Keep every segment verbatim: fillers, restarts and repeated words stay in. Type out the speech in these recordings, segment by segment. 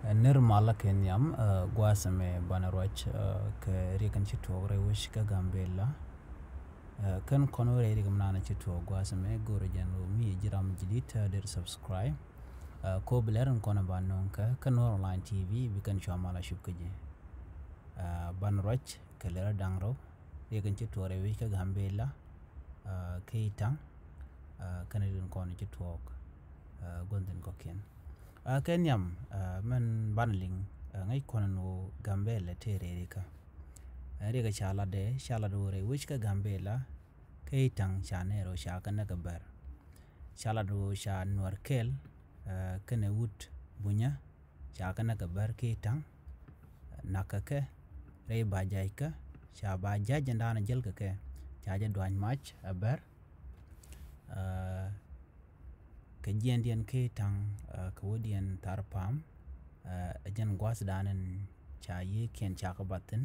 Nir malä kɛ nhiam, gua̱a̱th ɛmɛ banɛ ruac kɛ riɛk in ci tuɔɔk rɛy wec kä Gambella. Kɛn kɔn wä rɛy riɛk mi naan ci tuɔɔk gua̱a̱th ɛmɛ go̱o̱rɛ jɛn wä mi ji̱ ram ji̱ dit der subscribe. Ko bi lɛr in kɔn ba nöŋ kä kä Nuer Online T V bi kɛn cua mal a cup kä ji̱. Banɛ ruac kɛ lɛr da̱ŋ rɛw riɛk in ci tuɔɔk rɛy wec kä Gambella. Kä Itaŋ kɛn riɛk in kɔn ci tuɔɔk gua̱n thin kɔ̱kiɛn. Kɛ nhiam mɛn banɛ liŋ ŋäc kɔn ni wä Gambella tëë rɛy rikä. Riɛk ca latdɛ ca latdɛ wä rɛy wec kä Gambella. Kä Itaŋ ca nɛɛr wä ca kɛ näk kɛ bär. Ca latdɛ wä ca Nuäär kɛl kɛnɛ wut Bunyä ca kɛ näk kɛ bär kä Itaŋ. Nakä kɛ rɛy ba ja̱ckä ca ba ja̱c jɛn da̱a̱n jäl kɛ kɛ ca jɛ duany mac a bär. Kɛ jiɛndiɛn kä Itaŋ kɛ wädiɛn Thar Pam. Ɛ jɛn gua̱thdan in ca yiëëkiɛn ca kɛ bath thi̱n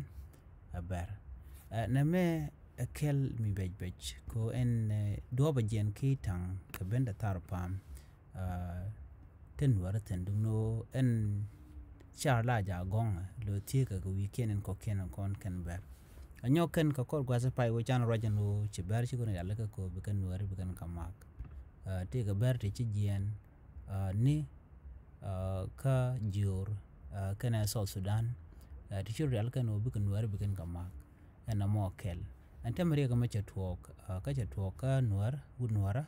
a bär. Nɛmɛ ɛ kɛl mi bɛc bɛc ko ɛn duɔ̱ɔ̱p a jiɛn kä Itaŋ kɛ ben dɛ Thar Pam. Tin wär thi̱n duŋ ni ɣöö ɛn car la ja̱ gɔ̱ŋ lo thieekä kɛ wi̱i̱kiɛn in kɔ̱kiɛn in kɔn kɛn bär. A nyɔk kɛn kɛ kɔr gua̱th pay wä can ruac in ɣöö ci bär ci kɔn rialikä kɛ ɣöö bi kɛn wär bi kɛn kɛ mak. Tëëkɛ bär ti ci jiɛɛn ni kä jiöör kɛnɛ South Sudan. Ti ci rialikä ni ɣöö bi kɛn wär bi kɛn kɛ mak. Ɛn amɔ kɛl ɛn tɛmɛ riɛk ɛmɛ cɛ tuɔɔk kä cɛ tuɔɔk kä Nuäär wut Nuäärä.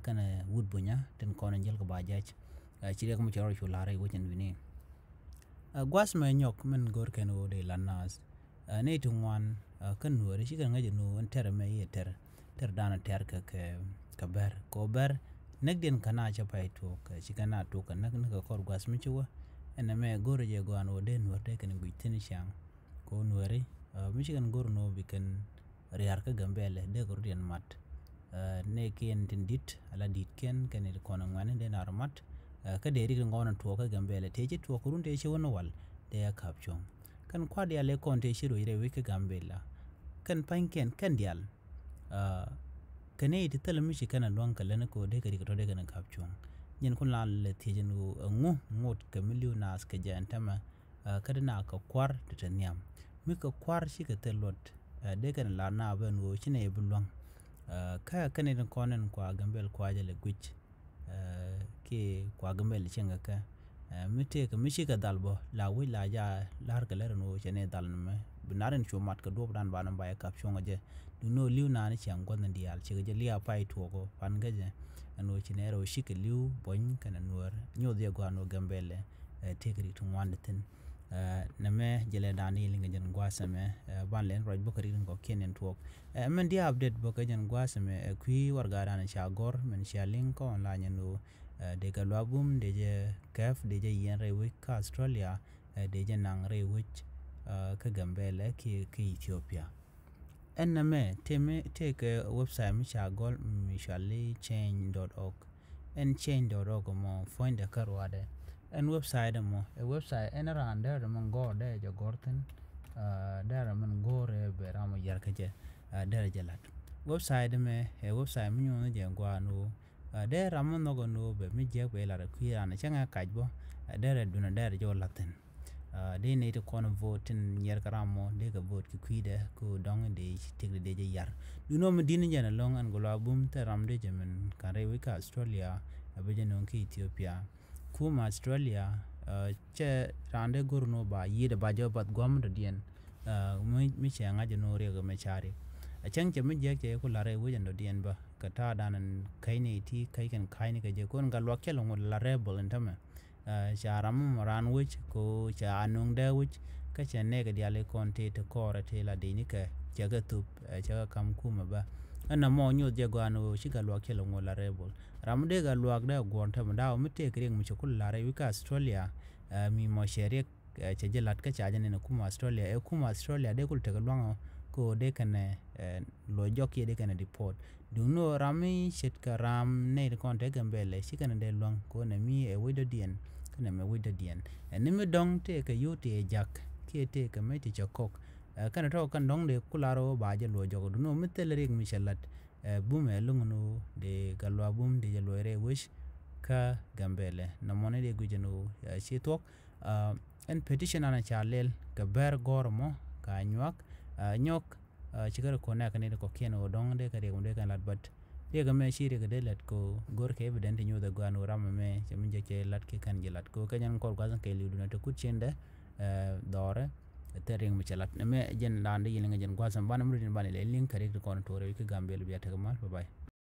Kɛnɛ wut Bunyä tin kɔn in jäl kɛ ba ja̱c. Ci riɛk ɛmɛ cɛ rɔ cu la̱r rɛy wec in wi̱ni. Gua̱th mɛ nyɔk min go̱r kɛn ɣöö dee la naath. Nɛy ti ŋuan kä Nuääri cikɛ ŋäc ɛn ɣöö ɛn tɛr ɛmɛ i̱ ɛ tɛr tɛr danɔ tɛr kɛ kɛ bär kɛ ɣöö bär näkdiɛn kɛ na cä pay tuɔɔk ci kɛ na tuɔɔk kɛ näk ni kɛ kɔr gua̱th mi ci wä. Ɛn ɛmɛ go̱rɛ jɛ gɔaa ɛn ɣöö dee Nuäär dee kɛn guic thi̱n ciaŋ. Kɛ ɣöö Nuääri mi ci kɛn go̱r ɛn ɣöö bi kɛn ria̱r kä Gambɛlɛ dee kɛ rut yɛn mat. Nɛ kiɛn tin di̱t ala di̱t kiɛn kɛn it kɔn ŋuɛ̈ni dee nar mat. Kä dee rik ŋɔn tuɔɔk kä Gambɛlɛ tëë ci tuɔɔk run tëë ci wä ni wal dee a ka̱p cuɔ̱ŋ. Kɛn kua̱r diaal ëë kɔn tëë ci ruec rɛy wec kä Gambɛlɛ. Kɛn pa̱nykiɛn kɛn diaal kɛn i̱ ti thilɛ mi ci kɛn a luäŋ kɛ lɛn iko dee kɛ rik tɔ dee kɛn a ka̱p cuɔ̱ŋ. Nyin kun la lɛ thiec ɛn ɣöö ɛŋu ŋot kɛ mi li̱w naath kɛ jɛ ɛn täämɛ. Kä di na kɛ kua̱r ti te nhiam mi kɛ kua̱r cikɛ thil luɔt. Dee kɛn lar na ben ɣöö ci nɛ bi luäŋ. Kä kɛn in kɔn in kua Gambɛl kua jɛ lɛ guic. Kiɛ kua Gambɛl cieŋ kɛ kɛ mi tëëkɛ mi cikɛ dhal bä la wi̱c la ja la̱r kɛ lɛr in ɣöö cɛ nɛ dhal ni mɛ bi nar in cu mat kɛ duɔp dan banɛ ba jɛ kap cuɔ̱ŋ kɛ jɛ. Duŋni ɣöö li̱w naan ciaŋ gua̱th in diaal cikɛ jɛ lia̱a̱ pay tuɔɔk ɣöö pan kɛ jɛ. Ɛn ɣöö ci nɛ rɛw cikɛ li̱w buɔ̱ny kɛnɛ Nuäär nyuɔth jɛ gɔaa ɛn ɣöö Gambɛlɛ tëëkɛ rik ti ŋuan di thi̱n. Nɛmɛ jɛ lɛ da̱a̱n di liŋ kɛ jɛn gua̱a̱th ɛmɛ. Ban lɛn ruac bä kɛ rik tin kɔ̱kiɛn in tuɔɔk. Mɛn di update bä kɛ jɛn gua̱a̱th ɛmɛ ɛ kui̱ warɛgakdan ca gɔ̱r mɛn cia liŋ kɔn la nyɛn ɣöö dee kɛ luaak bum dee jɛ kɛp dee jɛ yiɛn rɛy wec kä Australia. Dee jɛ naŋ rɛy wec kä Gambɛlɛ kiɛ kä Ethiopia. Ɛn nɛmɛ tëë mi tëë kɛ website mi ca gɔl mi cɔal i̱ change dot org. Ɛn change dot org ɛmɔ puɔ̱nydɛ kä ruaadɛ. Ɛn website ɛmɔ ɛ website ɛn raan derɛ min gɔr derɛ jɛ gɔr thi̱n. Derɛ min gɔr ɛ bɛ ram ɔ yɛr kä jɛ derɛ jɛ lat. Website ɛmɛ ɛ website mi nyuɔ̱n jɛ gua̱a̱n ɣöö dee ram mi nhɔk ɛn ɣöö bɛ mi jiäk bɛ lat ɛ kui̱ raan ɛ cäŋɛ kac bä. Derɛ dunɛ derɛ jɛ wä la̱th thi̱n. Dee nɛy ti kɔn vote tin nyiɛr kɛ ram mɔ dee kɛ vote kɛ kui̱dɛ kä dɔŋ in dee tëkdɛ dee jɛ yar. Duno mi di̱n jɛn ɛlɔ̱ŋ ɛn gɔlɔ abum thil ram dee jɛ min ka̱n rɛy wec kä Australia. A bi jɛ nöŋ kä Ethiopia. Kum Australia cɛ ran dee go̱r ni ba yiëëdɛ ba jɛ bath gua̱m dɔ̱diɛn. Mi cɛ ŋa̱c ni riɛk mɛ cari. A cäŋ cɛ mi jiɛk cɛ ku la̱r rɛy wec ɛn dɔ̱diɛn bä kɛ ta̱a̱ dan ɛn käc ni ti käc kɛn ka̱c ni kɛ jɛ kon gat luak cɛ lɛ ŋot la̱r rɛy bol in tämɛ. Ca ram mɔ raan wec ko ca anöŋ dee wec. Kä cɛ nɛɛkɛ diaal ikɔn tëë ti kɔɔrɛ tëë la dinikɛ cɛ kɛ thup cɛ kɛ kam kumɛ bä. Ɛn na mɔ nyoth jɛ gɔaa ni ɣöö ci gat luak cɛ lɛ ŋuɔl la rebel ram mi dee gat luak dee guɔ̱ɔ̱n tɛmɛ da̱a̱ mi tëëk riɛk mi cɛ kul la rɛy wi̱c kä Australia. Mi mɔ cɛ riɛk cɛ jɛ lat kä ca jɛ nɛn ɛ kumɛ Australia ɛ kumɛ Australia dee kul tekɛ luaŋ ɔ. Kä ɣöö dee kɛnɛ luɔc jɔk kiɛ dee kɛnɛ deport. Duŋni ɣöö ram mi ce̱tkɛ ram nɛy ti kɔn te Gambɛlɛ ci kɛn dee luäŋ kɛ ɣöö nɛ mi ɛ wec dɔ̱diɛn. Kɛnɛ mɛ wec dɔ̱diɛn ɛ ni mi dɔ̱ŋ tëëkɛ yio̱w tëë jak kiɛ tëëkɛ mec ti cɛ kɔk. Kɛnɛ tɔ̱ kɛn dɔ̱ŋ dee ku lar ɣöö ba jɛ luɔc jɔk duŋni ɣöö mi thilɛ riɛk mi cɛ la̱t. Bum ɛ luŋ ni ɣöö dee gat luaak bum dee jɛ luɔc rɛy wec kä Gambɛlɛ nɔmɔ ni dee guic ni ɣöö ci thuɔ̱k. Ɛn petition an ca lɛl kɛ bɛr gɔr mɔ ka nyuak nyɔk. Cikɛ ri kɔnɛk ni kɔkiɛn ɣöö dɔ̱ŋ dee kɛ riɛk mi dee kɛn lat, but riɛk mɛ ci riɛk dee lat kɛ go̱r kɛ evident nyuuth ɛ gɔaa ni ɣöö ram mɛ cɛ mi jɛ cɛ lat kɛ kɛn jɛ lat kɛ kɛ jɛn kɔr gua̱th kɛ li̱w dunɛ te kut cin dɛ dhɔrɛ. Thil riɛk mi cɛ lat mɛ jɛn daan dee yɛn ŋɛ jɛn gua̱th mɛ banɛ mi ri din banɛ lɛ liŋ kɛ riɛk ti kɔn tuɔrɛ wi̱c kɛ Gambel bia tekɛ mal. Bye bye.